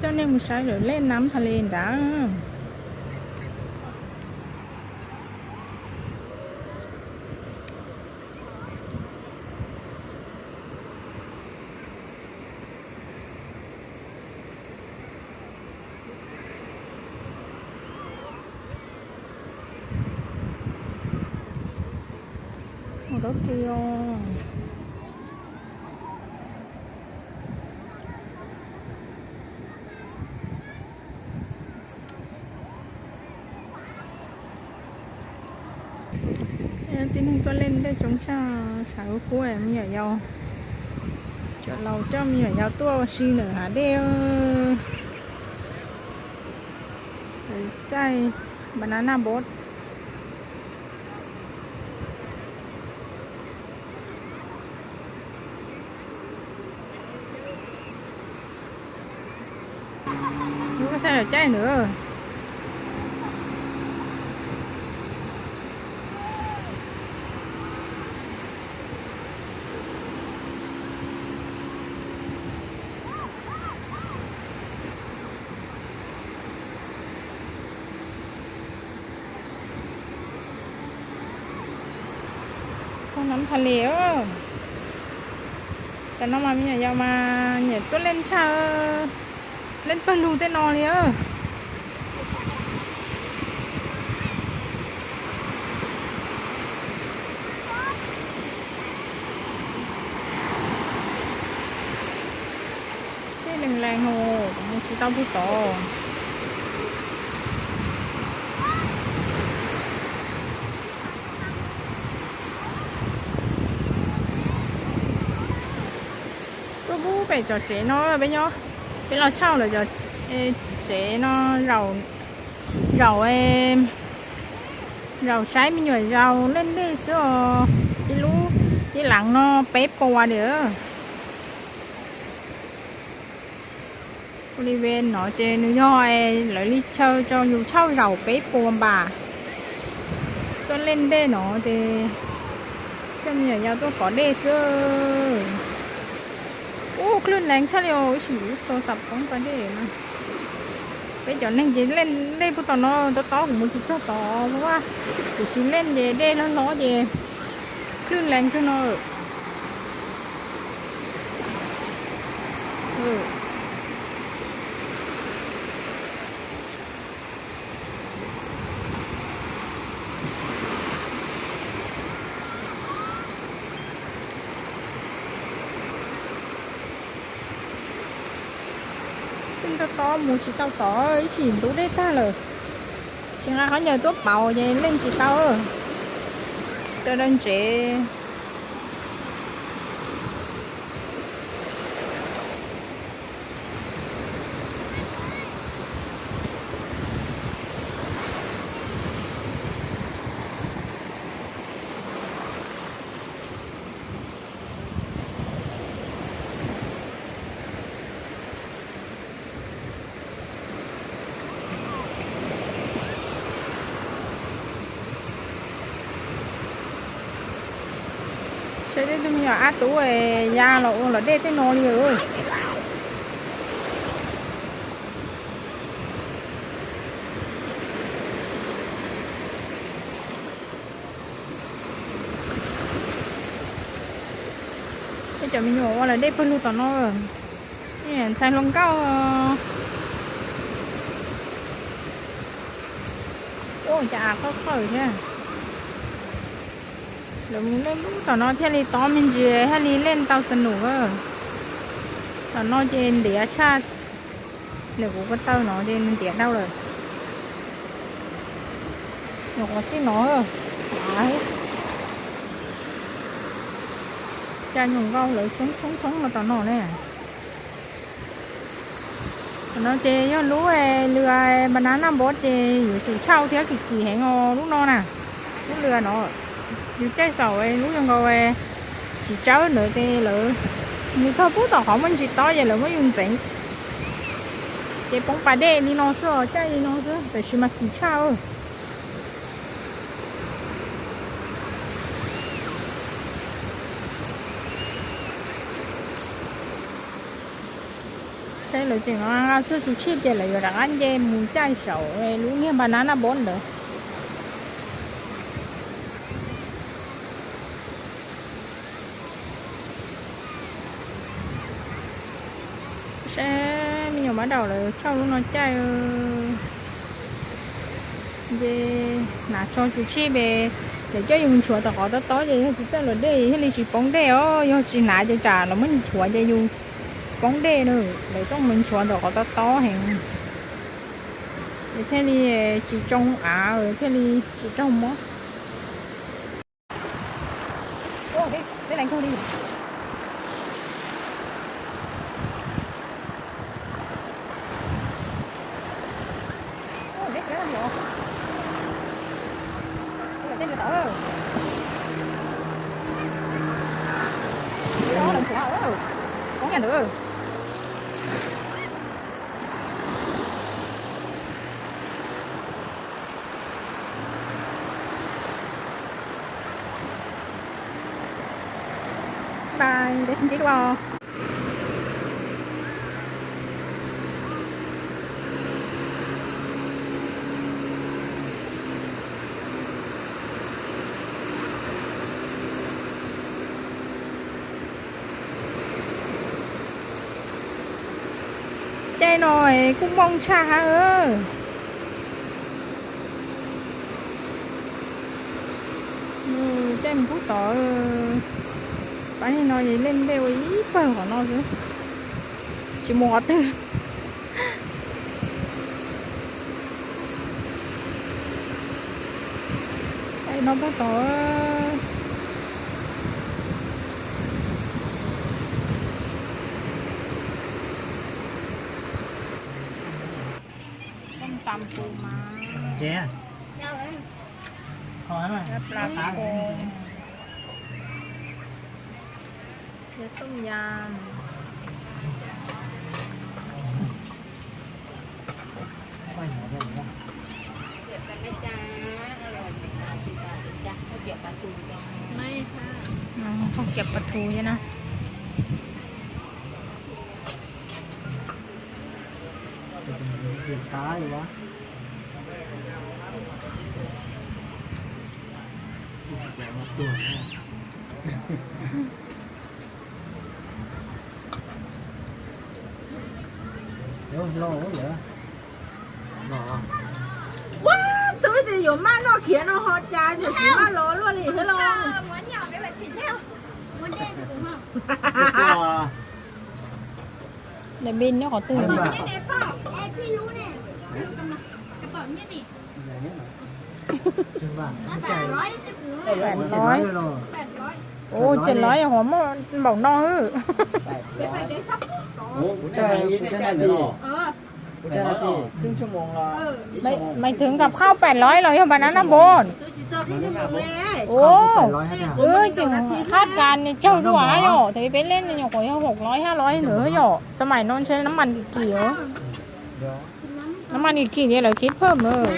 Coj nej mus saib lawv lej nab tha le nrad. Ua dab tsi os? Tib neeg tuaj lej dej coob tshaj, sav kub kub me nyuam yaus. Cov laus coj me nyuam yaus tuaj ua si ntawm hav dej. Caij banana boat. Lub xaj lawm caij ntawd. Txog nab tha le. Tsam no mas me nyuam yaus mas nyiam tuaj lej tshaj, lej pawg lug tej no li. Tej lees lees hos kuv mus tsis tau puag tod. Tuaj pub pem cov tsev no peb nyob, peb los tshaj lawm cov tsev no, zaum, zaum saib me nyuam yaus lej dej xwb os. Ib lub, ib leeg no peb puas diam. Ua li ve no ces nws yog lawv li chaw rau yus tshaj zaum peb puas npam. Tuaj lej dej no ces coj me nyuam yaus tuaj kov dej xwb. Ub, klwj lees tshaj li os, ib sim lub tau xav poob pas dej na. Peb cov neeg ces lej dej puag tom no tob tob, kuv mus tsis txog tod, kuv tsis lej ces dej loj loj ces klwj lees tshaj no. Tob tob mus tsis tau tod, ib sim ntub dej tag lawm. Tsis nqa khaub ncaws tuaj pauv ces lej tsis tau. Raws daws ntsev. Saib tej tug me nyuam ab tub ya los ua luam dej tej no li. Tej cov me nyuam ua luam dej pawg lug tom no. Ntxhais hluas nkauj. Ua cas av qawj qawj thiab. Lawv mus lej lub tom no thiaj li tob me ntsis thiaj li lej tau xab num. Tom no ces ntiav tshaj. Lawv kuv ko taw no ces nws ntiav dhau lawm. Nyuam qhuav txij no. Cas nyuam nkauj lawv tshoob tshoob tshoob no tom no ne. Tom no ces yog lub lw banana boat ces yuav tsum tshaj thiab kim kim heev os lub no na. Lub lw no, yus caij saum lub zoo nkaus tsis tsawb ntawd ces lawv mus txog pub tom qhov muaj ntsis tob ces lawv muab yus ntxeev. Ces poob pas dej li no xwb os, caij li no xwb tab sis mas kim tshaj. Saib lawv tseem nqa xwb tsuj tshij ces lawv yuav rov qab nce mus caij saum lub niag banana boat ntawd. Saib me nyuam mab daum lawv thauj lub no caij. Ces hnav tso tsuj tshij pes, lawv coj yus nchuav tom qhov tob tob ces yog tsis txawj luam dej thiaj li tsis poob dej os, yog tsis hnav ces tsam lawv muab yus nchuav ces yus poob dej na. Lawv coj mus nchuav tom qhov tob tob heev, ces thiaj li tsis tsoo av, thiaj li tsis raug mob. Bye, để xin chỉ đua. Caij no kuj mooj tshaj hab. Caij mus pub tod, pab no es lej ntej ua ib pawg qhov no xwb, tsis mus qhov twg. Caij no pub tod.ส้มตำปูม้า Pla kho, thiab ต้มยำ. Kaum pla thu thiab na. Ua, twb tias yuav maj noj khiav no ho cas tseem tsis maj los luaj li thiab los. Daim pin nyob qhov twg? Ua, tseem loj huam muaj npaum no. Maiv thwv nkaum qhab pem loj los yog npa nab nab npoo. Ua, wb tseem khab kas tsawg dua yom, thaum peb lej nyuam qhuav yog hauv loj hab los ntawd yom, xab mais no ntshe nab mas nim kim, nab mas nim kim ces lawv khib phaj mas.